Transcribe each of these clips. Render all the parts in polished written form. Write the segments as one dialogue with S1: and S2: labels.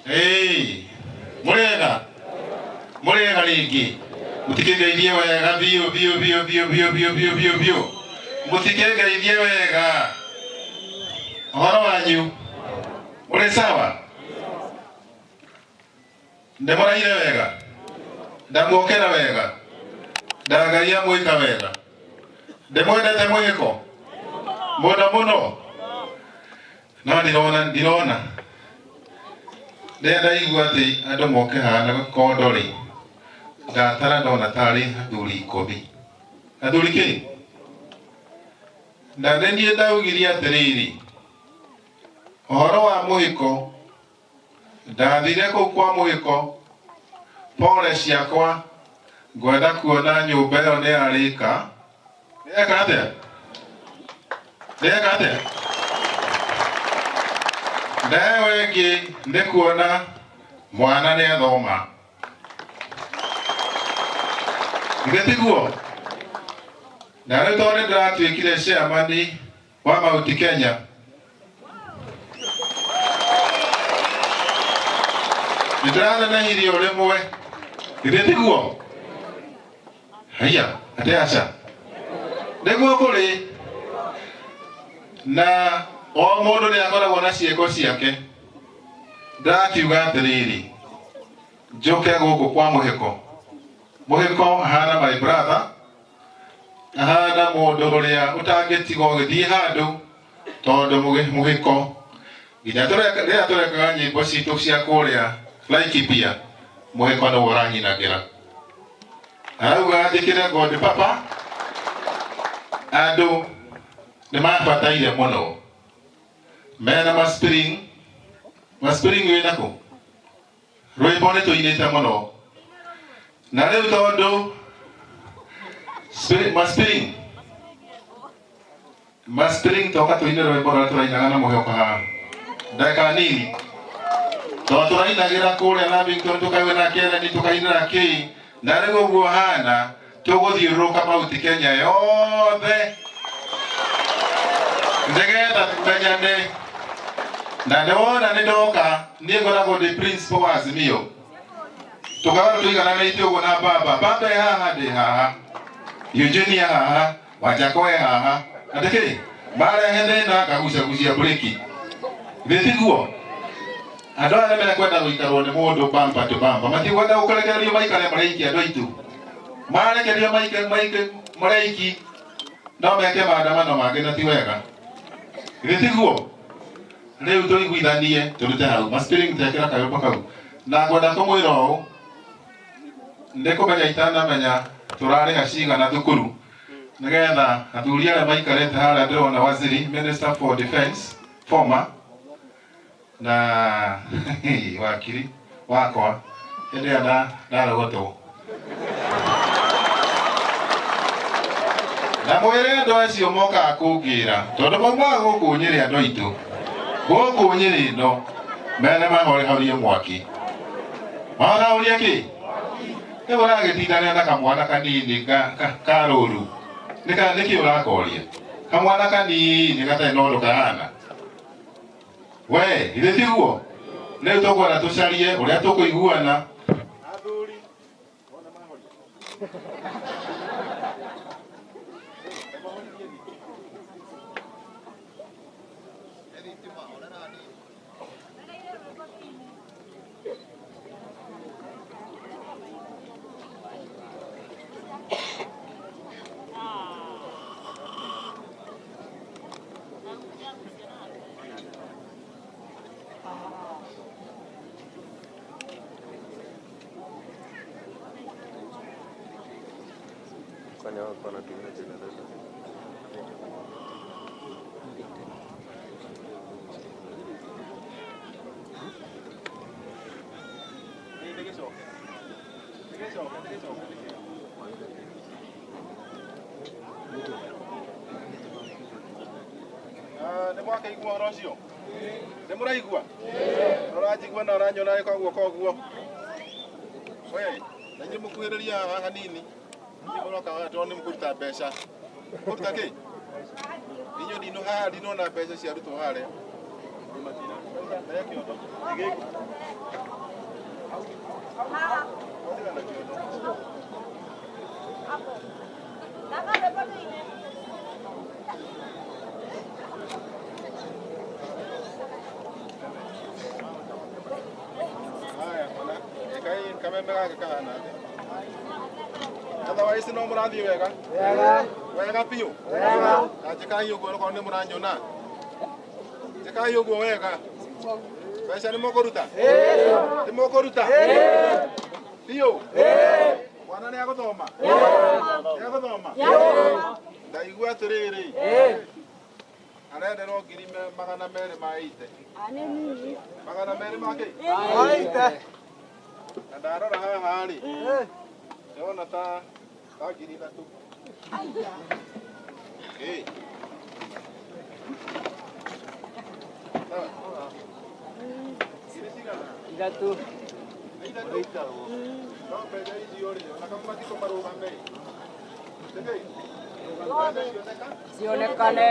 S1: Hey, murega murega ringi mutikengeithie wega biu biu biu biu biu biu biu biu biu mutikengeithie wega uhoro wanyu uri sawa ndimuraire wega ndamuokera wega ndagaria mwika wega ndimwendete mwihiko muno muno no ndirona ndirona ndenda igua ati andu moke haha kondo ri ndatara ndona tari athuri 10 athuri ki na nĩ niĩ ndaugirie atĩrĩrĩ ũhoro wa mũhiko ndathire kũu kwa mũhiko pole ciakwa ngwenda kuona nyũmba ĩyo nĩ yarĩka nĩyeka atĩa nĩyeka atĩa ndayo ĩngĩ nĩ kuona mwana nĩ athoma githĩ tiguo na rĩu tondũ nĩ ndĩratuĩkire chairman wa Mount Kenya nĩ ndĩranenehirie o rĩmwe githĩ tiguo haiya atĩ aca nĩguo kũrĩ na o mũndũ nĩ akoragwo na ciĩko ciake ndakiuga atĩrĩrĩ njũke gũkũ kwa mũhiko mũhiko ahana my brother ahana mũndũ ũrĩa ũtangĩtiga ũgĩthiĩ handũ tondũ mũhiko nginya rĩrĩa tũrekaga nyĩmbo citũ cia kũrĩa Laikipia mũhiko nĩwe ũranyinagĩra arauga njĩkĩre God Papa andũ nĩ mabataire mũno mena maspring maspring wĩna kũ rwĩmbo nĩ tũinĩte mũno na rĩu tondũ maspring maspring toka tũine rwĩmbo rũrĩa tũrainaga na mũhĩko haha ndagĩka nini tondũ tũrainagĩra kũrĩa Lavington tũkaigua na Kennedy tũkainĩra kĩĩ na rĩu ũguo hana tũgũthiũrũrũka Mount Kenya yothe nĩgetha tũmenyane na nĩwona nĩ ndoka niĩ ngoragwo ndĩ principal wa Azimio tũgakorwo tũigananĩte ũguo na baba baba e haha ndĩ haha Eugenia haha Wanjako e haha atĩ kĩ marehe thĩna ngagucagucia breki githĩ tiguo andũ aya nĩmekwenda gũikarwo nĩ mũndũ bumper to bumper matikwenda gũkũrekererio maikare marĩ andũ aitũ marekererio maike marĩ no meke maandamano mangĩ na ti wega githĩ tiguo rĩu tũiguithanie tũrute hau maspiring tekĩra kawĩmbo kau na ngwenda kũmwĩra ũũ nĩ kũmenya itanamenya tũrarĩha cigana thukuru nĩgetha athuri arĩa maikarĩte harĩa ndĩrona waziri minister for defense former na wakiri wakwa hĩndĩ ĩrĩa ndarogotwo na mwĩre andũ acio mokaga kũngĩra tondũ maumaga gũkũ Nyĩrĩ andũ aitũ gũkũ Nyĩrĩ ĩno mene mahorehorie mwaki mahorehorie kĩ rĩu ũragĩtindania na kamwana kanini ka rũru nĩkĩ ũrakoria kamwana kanini gatarĩ na ũndũ kahana we githĩ tiguo rĩu tũkwenda tũcarie ũrĩa tũkũiguana athuri ona mahoria
S2: Kwani wako wanatumia generator?
S1: Nĩ mwakĩigua ũhoro ũcio nĩ mũraigua ũranjigua na ũranyona koguo koguo we na inyuĩ mũkuhĩrĩria haha hanini inyuĩ mũroka haha tondũ nĩ mũkũruta mbeca kũruta kĩ inyuĩ ndino haha ndinona mbeca ciarutwo harĩa Otherwise no mũrathiĩ wega. Wega. Wega biũ. Wega. Na njĩkai ũguo okorwo nĩ mũranyona. Njĩkai ũguo wega. Mbeca nĩ mũkũruta? Ĩĩ. Nĩ mũkũruta? Ĩĩ. Biũ? Ĩĩ. Mwana nĩ agũthoma? Nĩ agũthoma? Ndaigua atĩrĩrĩ. Ĩĩ. Arenderwo ngiri 280. 200 ma kĩ? 80. Na ndarora haha rĩ. Ndĩrona ta ngiri 3. Ĩĩ. Ngiri cigana?
S2: 3.
S1: 3. No mbeca icio rĩ, ona kama mathiko marũgame. Ndĩkĩ?
S2: Cionekane.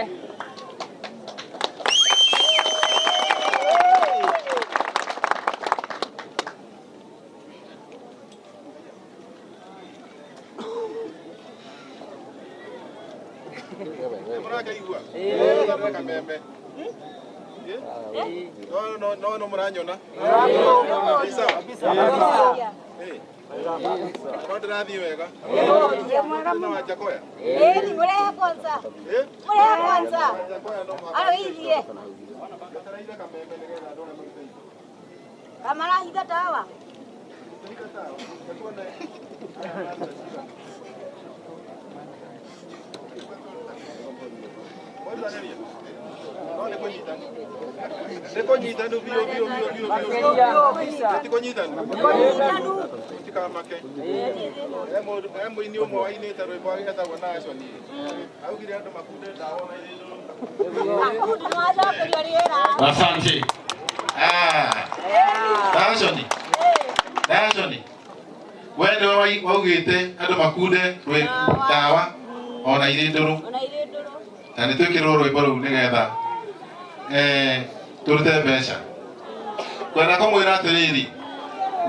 S1: Mũrakaigua? Kameme. No no no mũranyona. Kabisa. No ndĩrathiĩ wega. No Wajakoya.
S3: Ĩĩ, mũrehe kwanza. Mũrehe kwanza. Aroirie.
S1: Njetereire kameme nĩgetha andũ arĩa magĩteithie.
S3: Kamarahinga tawa.
S1: Hinga tawa. Tuone. No nĩ kũnyitanu. Nĩ kũnyitanu biũ biũ biũ biũ biũ. Ti kũnyitanu. Mũtikamake. He mũini ũmwe wainĩte rwĩmbo agĩtagwo Nashon. Augire andũ makunde ndawa na irĩ ndũrũ.
S4: Asante.
S1: Nashon. Nashon. We nĩwe waugĩte andũ makunde ndawa ona irĩ ndũrũ. Na nĩ twĩkĩrwo rwĩmbo rũu nĩgetha tũrute mbeca. Kwenda kũmwĩra atĩrĩrĩ,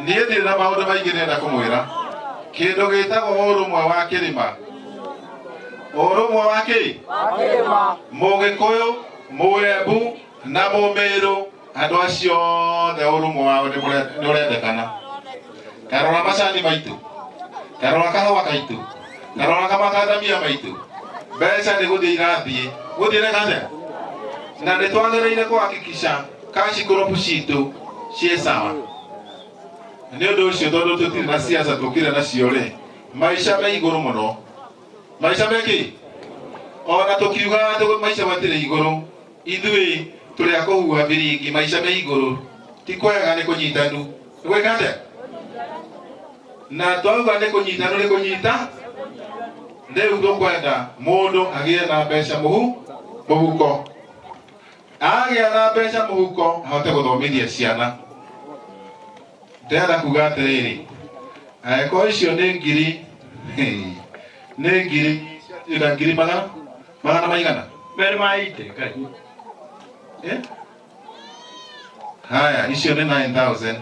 S1: niĩ ndirĩ na maũndũ maingĩ ndĩrenda kũmwĩra. Kĩndũ gĩtagwo ũrũmwe wa kĩrĩma. Ũrũmwe wa kĩ? Mũgĩkũyũ, Mũembu na Mũmĩrũ, andũ acio othe ũrũmwe wao nĩ ũrendekana. Karora macani maitũ, karora kahũa kaitũ, karora kamakandamia maitũ. Mbeca nĩ gũthiĩ irathiĩ. Gũthiĩ nĩ atĩa? Na nĩ twagĩrĩire kũhakikisha cash crop citũ ciĩ sawa. Nĩ ũndũ ũcio tondũ tũtirĩ na siasa tũkire nacio rĩ, maica me igũrũ mũno. Maica me kĩ? Ona tũkiuga atĩ maica matirĩ igũrũ, ithuĩ tũrĩ a kũhuha biringi, maica me igũrũ. Ti kwega nĩ kũnyitanu. Nĩ gwĩka atĩa? Na twauga nĩ kũnyitanu nĩ kũnyita. Rĩu tũkwenda mũndũ agĩe na mbeca mũhuko. Agĩa na mbeca mũhuko ahote gũthomithia ciana. Ndĩrenda kuga atĩrĩrĩ, angĩkorwo icio nĩ ngiri, nĩ ngiri na ngiri magana maigana?
S4: 280 kai.
S1: Haya, icio nĩ 9,000.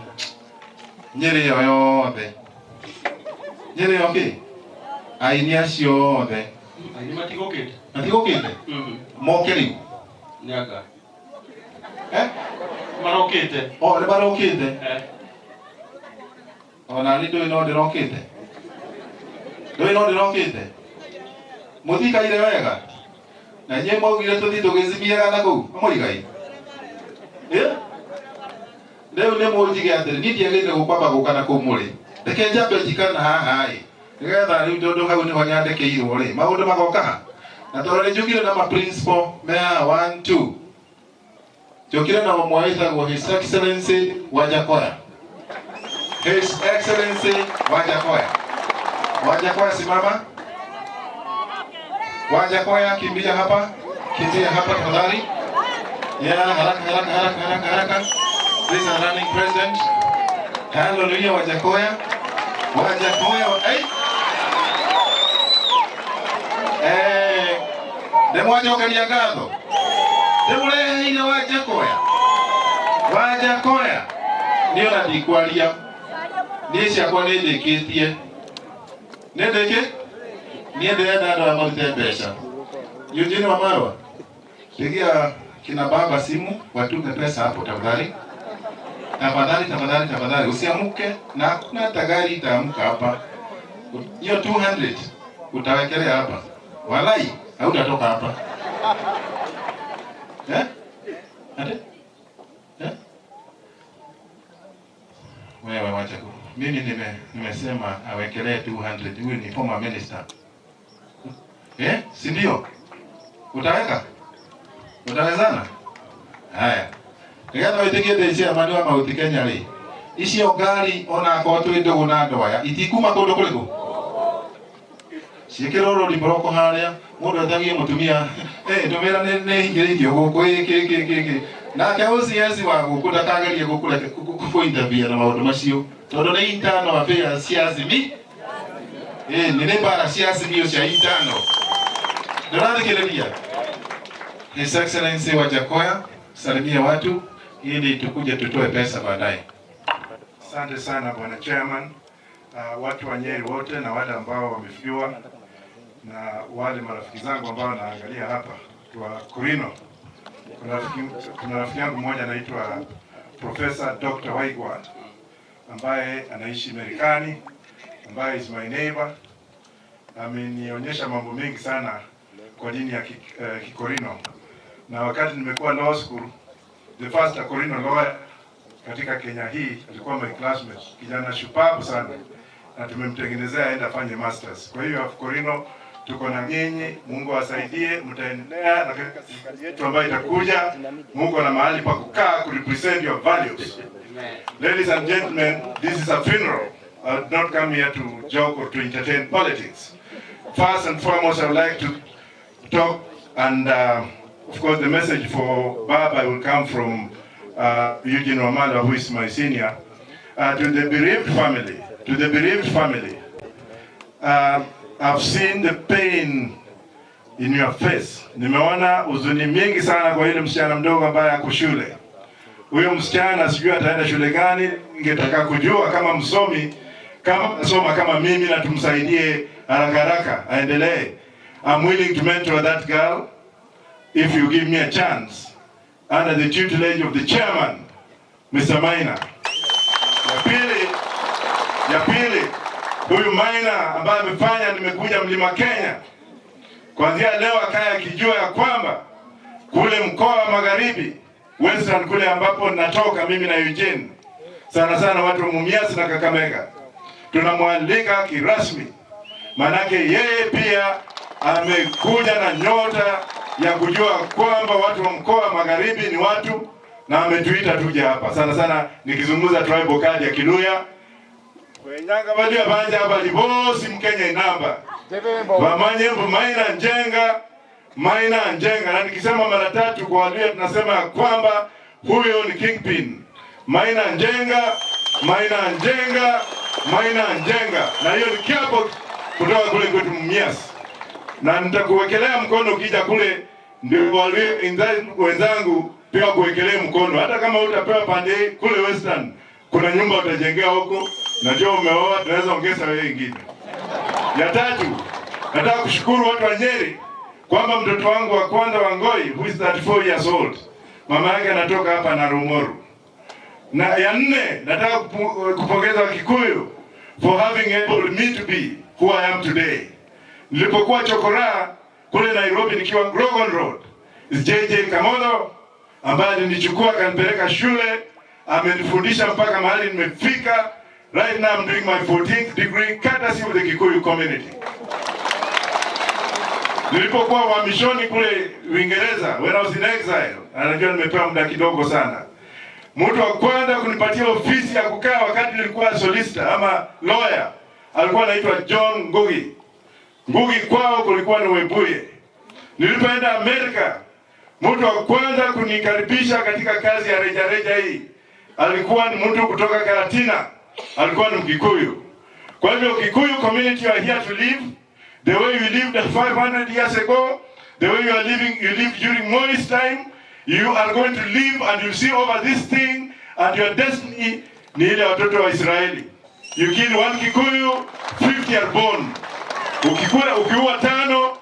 S1: Nyĩrĩ ĩyo yothe. Nyĩrĩ ĩyo kĩ? Aini acio othe.
S4: Aini matigũkĩte.
S1: Matigũkĩte? Moke rĩu?
S4: Nĩanga.
S1: Marokĩte. O, nĩ marokĩte? Ona niĩ ndũĩ no ndĩrokĩte. Ndũĩ no ndĩrokĩte. Mũtikaire wega. Na inyuĩ mwaugire tũthiĩ tũgĩcimiaga na kũu. Mũigai. Rĩu nĩ mũnjige atĩrĩ, niĩ ndiagĩrĩire gũkwamba gũka na kũu mũrĩ. Reke njambe njikare haha ĩ. Nĩgetha rĩu tondũ hau nĩho nyandĩkĩirwo rĩ, maũndũ magoka ha. Na tondũ nĩ njũkire na ma principal me haha 1 2. Njũkire na ũmwe wĩtagwo His Excellency Wajakoya. His Excellency Wajakoya. Wajakoya simama. Wajakoya kimbia hapa. Kimbia hapa tafadhali. Yeah, haraka haraka haraka haraka haraka. This is our running president. Hallelujah Wajakoya. Wajakoya, hey. Eh, ndemwajokeria ngatho. Ndĩmũreheire Wajakoya. Wajakoya. Niĩ ona ndikwaria, niĩ ciakwa nĩ ndĩkĩtie, nĩ ndĩkĩ niĩ ndĩrenda andũ aya marute mbeca. Eugene Wamalwa, pigia kina baba simu watume pesa hapo tafadhali. Tafadhali, tafadhali, tafadhali usiamuke, na hakuna hata gari itaamka hapa. Hiyo 200 utawekelea hapa, walai hautatoka hapa, eh? Ate? Eh? Wewe wacha ku. Mimi nimesema awekelee 200. Huyu ni former minister. Eh? Si ndio? Utaweka? Utawezana? Haya. Nigetha wĩtĩkie ndĩ chairman wa Mount Kenya rĩ, icio ngari ona akorwo twĩ ndũgũ na andũ aya itikuma kũndũ kũrĩkũ, ciĩkĩrwo rũri mboroko harĩa mũndũ etagie mũtumia, eh, ndũmĩra nĩ hingĩrĩirio gũkũ ĩ kĩ kĩ kĩ kĩ, nake OCS wa gũkũ ndakagerie gũkũreke kũ interfere na maũndũ macio tondũ nĩ internal affairs cia Azimio, ĩ nĩ mbara cia Azimio cia internal. Ndũrathikĩrĩria? His Excellency Wajackoyah, salimia watu ili tukuje tutoe pesa baadaye.
S2: Asante sana, Bwana Chairman. Watu wa Nyeri wote na wale ambao wamefiwa na wale marafiki zangu ambao naangalia hapa wa Korino. Kuna rafiki yangu mmoja anaitwa Professor Dr. Waigwa ambaye anaishi Marekani, ambaye is my neighbor. Amenionyesha mambo mengi sana kwa dini ya Kikorino, na wakati nimekuwa law school, the first Akorino lawyer katika Kenya hii alikuwa my classmate, kijana shupavu sana, na tumemtengenezea aende afanye masters. Kwa hiyo Akorino tuko na nyinyi, Mungu awasaidie, mtaendelea na katika serikali yetu ambayo itakuja, Mungu na mahali pa kukaa ku represent your values. Ladies and gentlemen, this is a funeral. I did not come here to joke or to entertain politics. First and foremost, I would like to talk, and of course the message for Baba will come from Eugene Wamalwa, who is my senior, to the bereaved family, to the bereaved family. I've seen the pain in your face. Nimeona huzuni mingi sana kwa yule msichana mdogo ambaye ako shule. Huyo msichana sijui ataenda shule gani, ningetaka kujua kama msomi, kama soma kama mimi, na tumsaidie haraka haraka aendelee. I'm willing to mentor that girl if you give me a chance under the tutelage of the chairman, Mr. Maina. Ya pili, huyu Maina ambaye amefanya nimekuja Mlima Kenya, kuanzia leo akaya akijua ya kwamba kule mkoa wa Magharibi, Western kule ambapo natoka mimi na Eugene, sana sana watu wa Mumias na Kakamega, tunamwalika kirasmi, manake yeye pia amekuja na nyota ya kujua kwamba watu wa mkoa wa Magharibi ni watu, na ametuita tuje hapa. Sana sana nikizungumza tribal card ya Kiluya, wenyanga balia banja bali bosi Mkenya inamba wamanye mbu Maina Njenga, Maina Njenga, na nikisema mara tatu kwa Waluya tunasema ya kwamba huyo ni kingpin. Maina Njenga, Maina Njenga, Maina Njenga, na hiyo ni kiapo kutoka kule kwetu Mumias, na nitakuwekelea mkono ukija kule, ndio Waluya wenzangu pia kuwekelea mkono, hata kama utapewa pande hii kule Western, kuna nyumba utajengea huko, najua umeoa, tunaweza ongeza wewe ingine. Ya tatu, nataka kushukuru watu wa Nyeri kwamba mtoto wangu wa kwanza Wangoi, who is 34 years old, mama yake anatoka hapa na Rumoru. Na ya nne, nataka kupongeza Wakikuyu for having enabled me to be who I am today. Nilipokuwa chokora kule Nairobi nikiwa Grogan Road, is JJ Kamotho ambaye alinichukua akanipeleka shule, amenifundisha mpaka mahali nimefika. Right now I'm doing my 14th degree courtesy of the Kikuyu community. Nilipokuwa uhamishoni kule Uingereza, when I was in exile, anajua nimepewa muda kidogo sana. Mtu wa kwanza kunipatia ofisi ya kukaa wakati nilikuwa solicitor ama lawyer alikuwa anaitwa John Ngugi. Ngugi kwao kulikuwa ni Webuye. Nilipoenda Amerika, mtu wa kwanza kunikaribisha katika kazi ya rejareja hii alikuwa ni mtu kutoka Karatina, alikuwa ni Mkikuyu. Kwa hivyo Kikuyu community, you are here to live the way you lived 500 years ago, the way you are living, you lived during Moi's time. You are going to live and you see over this thing, and your destiny ni ile watoto wa Israeli. You kill one Kikuyu, 50 are born. Ukiua tano,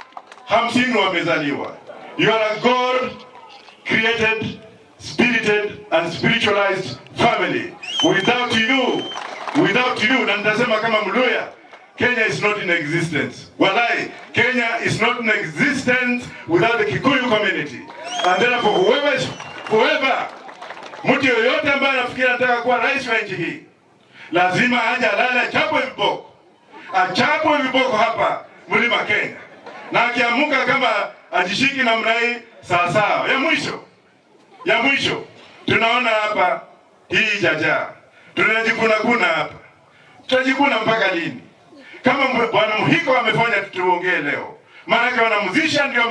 S2: 50 wamezaliwa. You are a God created, spirited and spiritualized family. Without you, na nitasema kama Mluya, Kenya is not in existence. Walai, Kenya is not in existence without the Kikuyu community. And therefore, whoever, mtu yoyote ambaye anafikiri anataka kuwa rais wa nchi hii, lazima aje alale achapwe viboko, achapwe viboko hapa Mlima Kenya, na akiamuka kama ajishiki namna hii, sawa sawa. Ya mwisho tunaona hapa hii jaja, tunajikuna kuna hapa, tutajikuna mpaka lini? Kama bwana Muhiko amefanya, tutuongee leo, maanake wanamzisha ndio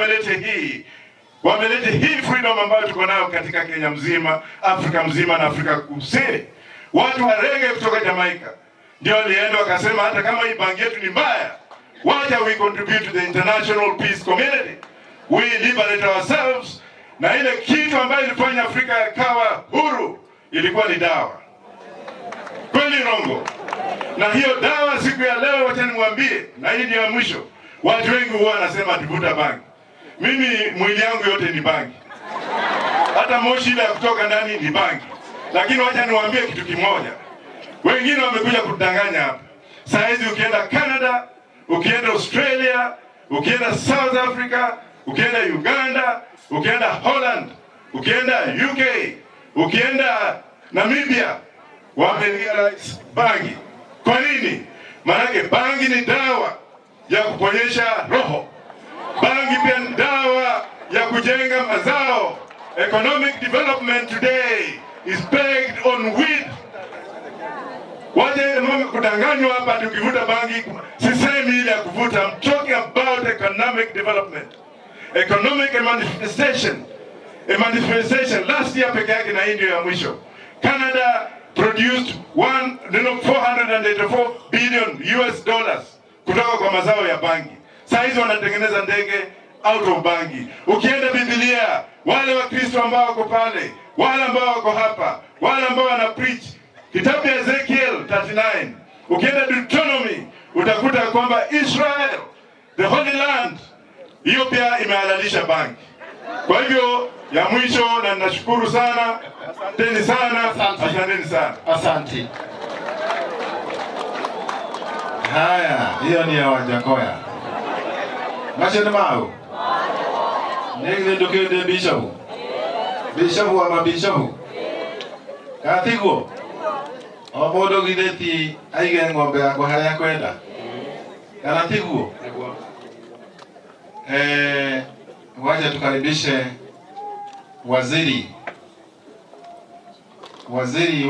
S2: wamelete hii freedom ambayo tuko nayo katika Kenya mzima, Afrika mzima na Afrika Kusini. Watu wa reggae kutoka Jamaica ndio walienda wakasema, hata kama hii bangi yetu ni mbaya, wacha we contribute to the international peace community, we liberate ourselves. Na ile kitu ambayo ilifanya Afrika ikawa huru ilikuwa ni dawa, kweli rongo? Na hiyo dawa siku ya leo, wacha nimwambie, na hii ndio ya mwisho. Watu wengi huwa wanasema tuvuta bangi. Mimi mwili yangu yote ni bangi, hata moshi ile ya kutoka ndani ni bangi. Lakini wacha niwaambie kitu kimoja, wengine wamekuja kudanganya hapa. Saa hizi ukienda Canada, ukienda Australia, ukienda South Africa, ukienda Uganda, ukienda Holland, ukienda UK, ukienda Namibia, wamelegalize bangi. Kwa nini? Maanake bangi ni dawa ya kuponyesha roho. Bangi pia ni dawa ya kujenga mazao. Economic development today is pegged on weed. Waje mama kudanganywa hapa ati ukivuta bangi, sisemi ile ya kuvuta. I'm talking about economic development. Economic manifestation. A manifestation last year peke yake, na hii ndio ya mwisho. Canada produced one, no, 484 billion US dollars kutoka kwa mazao ya bangi. Saa hizi wanatengeneza ndege out of bangi. Ukienda Biblia, wale Wakristo ambao wako pale, wale ambao wako hapa, wale ambao wana preach kitabu ya Ezekiel 39, ukienda Deuteronomy utakuta kwamba Israel, the Holy Land, hiyo pia imehalalisha bangi. Kwa hivyo ya mwisho, na ninashukuru sana, asanteni sana,
S4: Asante.
S2: Asanteni sana.
S4: Asante.
S1: Haya, hiyo ni ya Wajakoya. Macio nĩ mau nĩ githĩ ndũkĩũĩ bishop, bishop wa mabishopu katiguo o mũndũ githĩ ti aige ng'ombe yakwa harĩa akwenda, kana tiguo?
S4: Nĩguo.
S1: Wacha tukaribishe waziri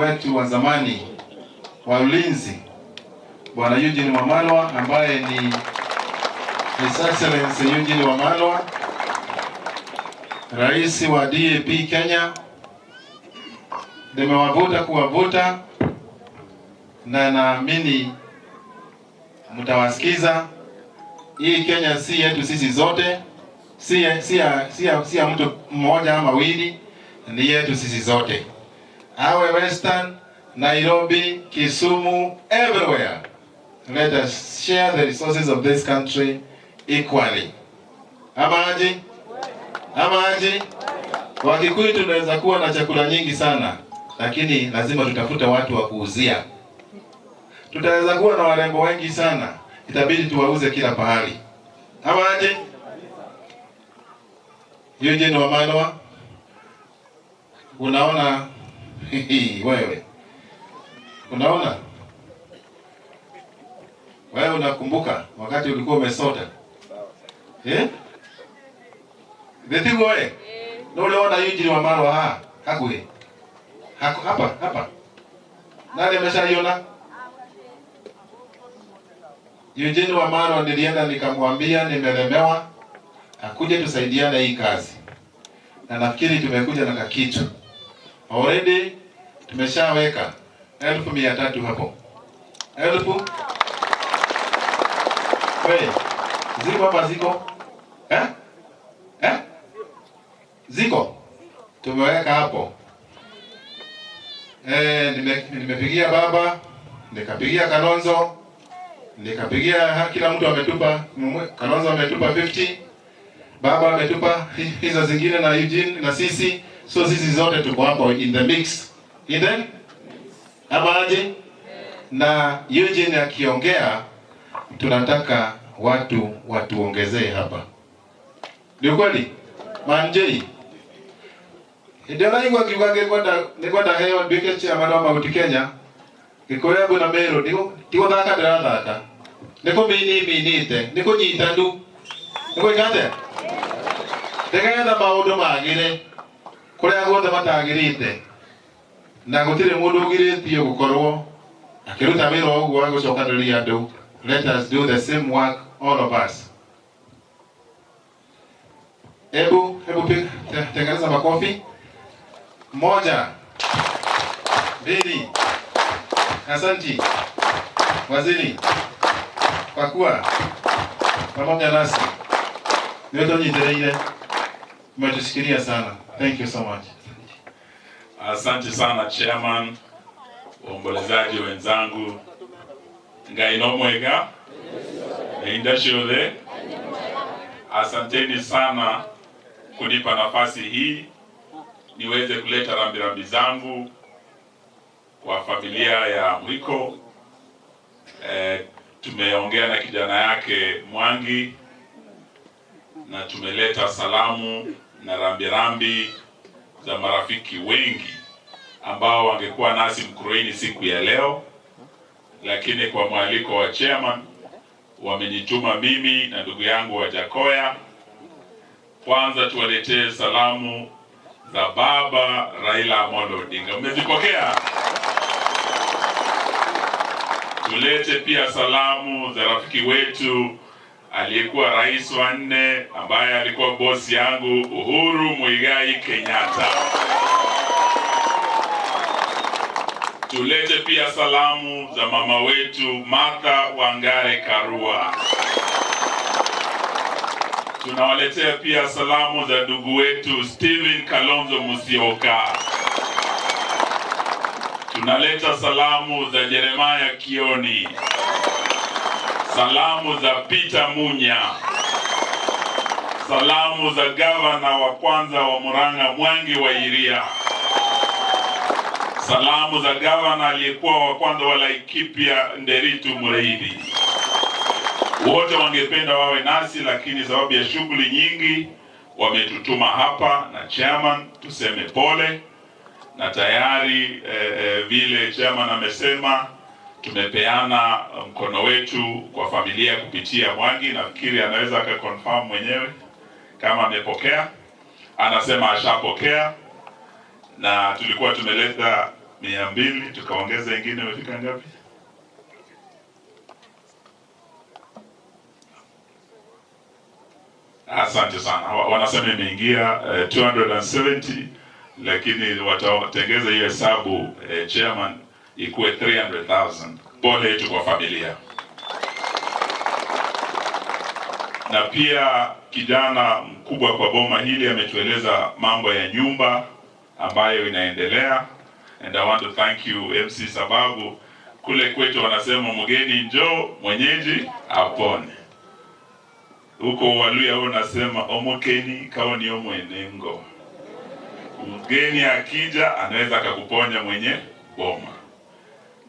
S1: wetu wa zamani wa ulinzi, Bwana Eugene Wamalwa, ambaye ni His Excellency Eugene Wamalwa, rais wa DAP Kenya. Nimewavuta kuwavuta na naamini mtawasikiza. Hii Kenya si yetu sisi zote, si ya mtu mmoja ama wawili, ni yetu sisi zote, awe Western, Nairobi, Kisumu, everywhere. Let us share the resources of this country equally. Ama aje? Ama aje? Wakikuyu tunaweza kuwa na chakula nyingi sana, lakini lazima tutafute watu wa kuuzia. Tutaweza kuwa na warembo wengi sana, itabidi tuwauze kila pahali. Ama aje? Eugene Wamalwa, unaona wewe, unaona wewe, unakumbuka wakati ulikuwa umesota, eh? Githiguo we no uliona Eugene Wamalwa ha hakuhi hako hapa hapa, nani ameshaiona? Eugene Wamalwa nilienda nikamwambia nimelemewa, akuje tusaidiane hii kazi, na nafikiri tumekuja na kakitu already. Tumeshaweka 300,000 hapo, elfu we ziko hapa, ziko, eh? Eh? Ziko tumeweka hapo. Nimepigia baba, nikapigia Kalonzo, nikapigia kila mtu ametupa. Kalonzo ametupa 50, baba ametupa hizo zingine na Eugene na sisi, so sisi zote tuko hapo in the mix. In the ama aje? Na Eugene akiongea, tunataka watu watuongezee hapa. Ni kweli? Manjei. Hĩndĩ ĩrĩa ndaigua ngiuga nĩngwenda heo nduĩke chairman wa Mount Kenya, ngĩkũrĩa Embu na Meru, ti gũthaka ndĩrathaka, nĩ kũmini minĩte, nĩ kũnyita ndu, nĩ gwĩka atĩa, nĩgetha maũndũ magĩre kũrĩa guothe matagĩrĩte, na gũtirĩ mũndũ ũgirĩtio gũkorwo akĩruta wĩra ũguo wa gũcokanĩrĩria andũ. Let us do the same work, all of us. Hebu tengeneza makofi. 1, 2. Asanti waziri kwa kuwa pamoja nasi. Nĩũtũnyitĩrĩire, umetushikilia sana. Thank you so much.
S5: Asante sana chairman, waombolezaji wenzangu, Ngai no mwega inda ciothe. Asanteni sana kunipa nafasi hii niweze kuleta rambirambi zangu kwa familia ya Mwiko. Tumeongea na kijana yake Mwangi na tumeleta salamu na rambirambi za marafiki wengi ambao wangekuwa nasi Mkuruini siku ya leo, lakini kwa mwaliko wa chairman wamenituma mimi na ndugu yangu wa Jakoya kwanza tuwaletee salamu za baba Raila Amolo Odinga. Mmezipokea? Tulete pia salamu za rafiki wetu aliyekuwa rais wa 4 ambaye alikuwa bosi yangu Uhuru Muigai Kenyatta. Tulete pia salamu za mama wetu Martha Wangare Karua. Tunawaletea pia salamu za ndugu wetu Stephen Kalonzo Musyoka. Tunaleta salamu za Jeremiah Kioni. Salamu za Peter Munya. Salamu za gavana wa kwanza wa Murang'a Mwangi wa Iria. Salamu za gavana aliyekuwa wa kwanza wa Laikipia Nderitu Mureithi. Wote wangependa wawe nasi, lakini sababu ya shughuli nyingi wametutuma hapa na chairman tuseme pole. Na tayari vile chairman amesema, tumepeana mkono wetu kwa familia kupitia Mwangi. Nafikiri anaweza akaconfirm mwenyewe kama amepokea. Anasema ashapokea, na tulikuwa tumeleta 200 tukaongeza ingine, imefika ngapi? Asante sana. Wanasema imeingia 270, lakini watatengeza hiyo hesabu chairman ikuwe 300,000. Pole yetu kwa familia. Na pia kijana mkubwa kwa boma hili ametueleza mambo ya nyumba ambayo inaendelea. And I want to thank you MC, sababu kule kwetu wanasema mgeni njoo mwenyeji apone. Huko Waluya wanasema omokeni kao ni omwenengo. Mgeni akija anaweza akakuponya mwenye boma.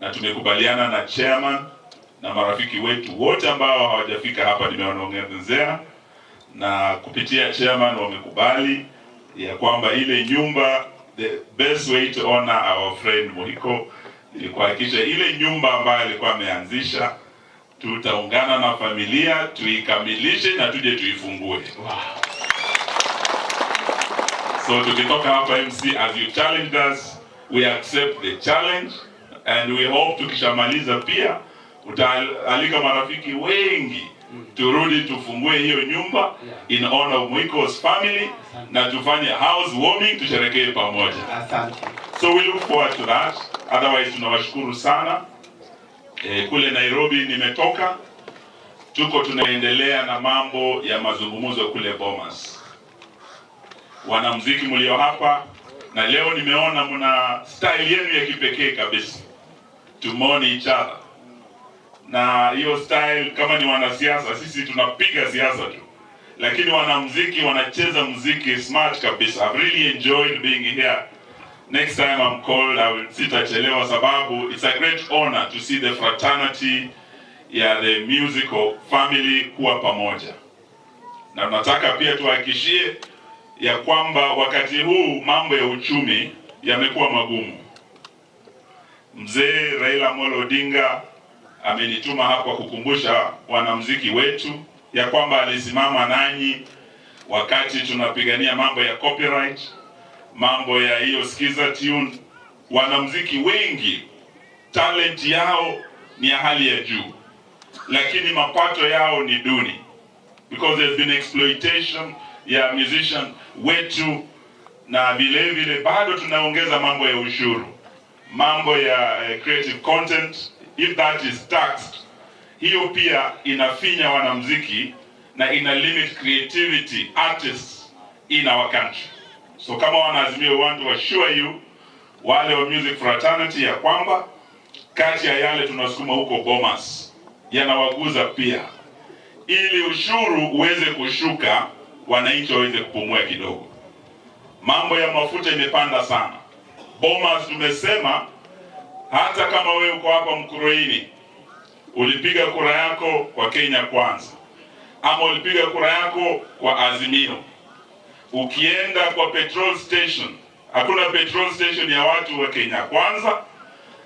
S5: Na tumekubaliana na chairman na marafiki wetu wote ambao hawajafika hapa, nimewaongezea, na kupitia chairman wamekubali ya kwamba ile nyumba, the best way to honor our friend Muhiko ni kuhakikisha ile nyumba ambayo alikuwa ameanzisha tutaungana na familia tuikamilishe na tuje tuifungue. Wow. So tukitoka hapa MC, as you challenged us, we accept the challenge and we hope tukishamaliza pia utaalika marafiki wengi turudi tufungue hiyo nyumba in honor of Mwiko's family na tufanye housewarming, tusherekee pamoja.
S4: Asante.
S5: So we look forward to that. Otherwise tunawashukuru sana. Kule Nairobi nimetoka, tuko tunaendelea na mambo ya mazungumzo kule Bomas. Wanamuziki mlio hapa Na leo nimeona mna style yenu ya kipekee kabisa to mourn each other. Na hiyo style, kama ni wanasiasa, sisi tunapiga siasa tu, lakini wanamuziki wanacheza muziki smart kabisa. I've really enjoyed being here. Next time I'm called, I will sitachelewa, sababu it's a great honor to see the fraternity ya the musical family kuwa pamoja. Na tunataka pia tuhakikishie ya kwamba wakati huu mambo ya uchumi yamekuwa magumu. Mzee Raila Amolo Odinga amenituma hapa kukumbusha wanamuziki wetu ya kwamba alisimama nanyi wakati tunapigania mambo ya copyright, mambo ya hiyo Skiza tune. Wanamuziki wengi talent yao ni ya hali ya juu, lakini mapato yao ni duni because there's been exploitation ya musician wetu, na vile vile bado tunaongeza mambo ya ushuru, mambo ya creative content. If that is taxed, hiyo pia inafinya wanamuziki na ina limit creativity artists in our country. So kama wanaazimio, we want to assure you wale wa music fraternity ya kwamba kati ya yale tunasukuma huko Bomas yanawaguza pia, ili ushuru uweze kushuka, wananchi waweze kupumua kidogo. Mambo ya mafuta imepanda sana. Bomas tumesema hata kama wewe uko hapa Mkuruini, ulipiga kura yako kwa Kenya Kwanza ama ulipiga kura yako kwa Azimio, ukienda kwa petrol station, hakuna petrol station ya watu wa Kenya Kwanza,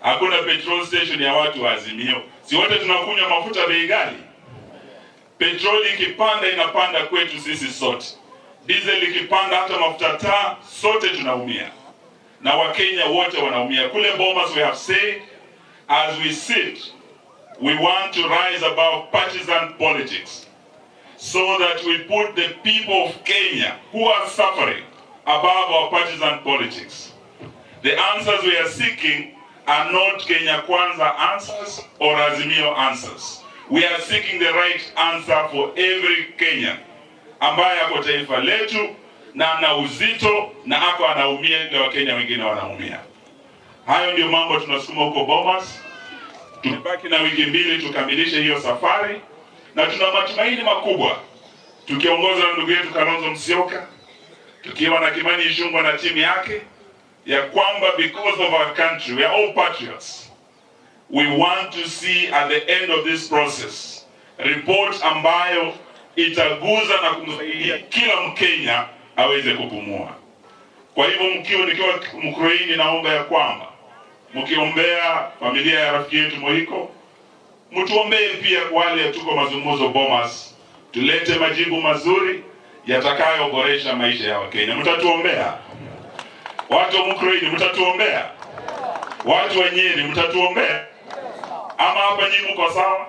S5: hakuna petrol station ya watu wa Azimio. Si wote tunakunywa mafuta bei ghali? Petroli ikipanda inapanda kwetu sisi sote, diesel ikipanda, hata mafuta taa, sote tunaumia, na Wakenya wote wanaumia. Kule Bomas we have said, as we sit, we want to rise above partisan politics so that we put the people of Kenya who are suffering above our partisan politics. The answers we are seeking are not Kenya Kwanza answers or Azimio answers. We are seeking the right answer for every Kenyan ambaye ako taifa letu na ana uzito na ako anaumia ile Wakenya wengine wanaumia. Hayo ndio mambo tunasukuma huko Bomas. Tumebaki na wiki mbili tukamilishe hiyo safari, na tuna matumaini makubwa tukiongozwa na ndugu yetu Kalonzo Musyoka, tukiwa na Kimani Ichung'wah na timu yake, ya kwamba because of our country, we are all patriots. We want to see at the end of this process report ambayo itaguza na kumsaidia kila Mkenya aweze kupumua. Kwa hivyo mkiwa nikiwa Mkuruini, naomba ya kwamba mkiombea familia ya rafiki yetu Moiko, mtuombee pia wale tuko mazungumzo Bomas, tulete majibu mazuri yatakayoboresha maisha ya Wakenya. Mtatuombea watu wa Mkuruini, mtatuombea watu wa Nyeri, mtatuombea ama hapa nyinyi mko sawa?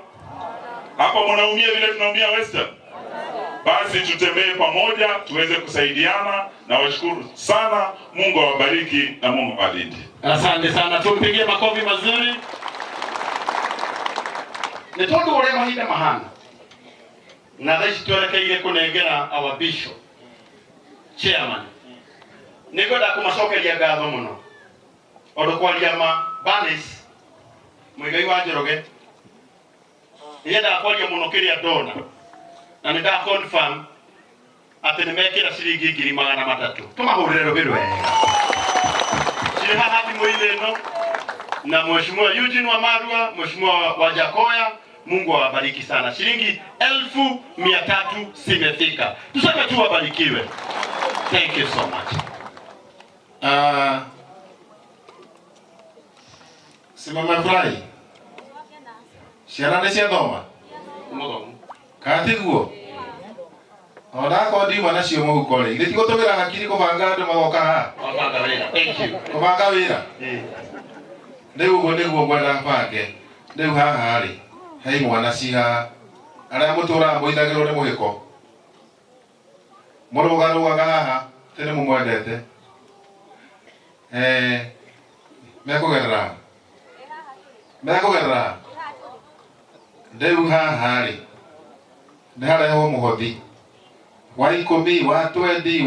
S5: Hapa mnaumia vile tunaumia Western? Basi tutembee pamoja tuweze kusaidiana, na washukuru sana. Mungu awabariki na Mungu awalinde.
S4: Asante sana, tumpigie makofi mazuri. Nĩ tondũ ũrĩa mahinda mahana na thaa ici twerekeire kũnengera our bishop chairman, nĩ ngwenda kũmacokeria ngatho mũno tondũ kwaria ma Banis Muigai wa Njoroge nĩnyendaga kwaria mũno kĩrĩa ndona na nĩ nda confirm atĩ nĩ mekĩra ciringi 300,000. Tũmahũrĩre rũhĩ rwega cirĩ haha thimũ-inĩ ĩno na Mheshimiwa Eugene Wamalwa, Mheshimiwa Wajackoyah, Mungu awabariki sana. Shilingi 300,000 zimefika. Tuseme tu wabarikiwe. Thank you so much.
S1: Simama furahi. Ciana nĩ ciathoma?
S4: Mũthomu.
S1: Kana tiguo? Ona akorwo ndiuma nacio mũhuko rĩ, githĩ ti gũtũmĩra hakiri kũbanga andũ magoka haha?
S4: Wabanga wĩra. Thank you.
S1: Kũbanga wĩra? Rĩu ũguo nĩguo ngwenda bange. Rĩu haha rĩ, he imwana ci haha. Arĩa mũtũraga mũithagĩrwo nĩ mũgĩko. Mũrũgarũgaga haha, atĩ nĩ mũmwendete. Mekũgerera. Mekũgerera. Rĩu haha rĩ, nĩ harehwo mũhothi wa 10, wa 20, wa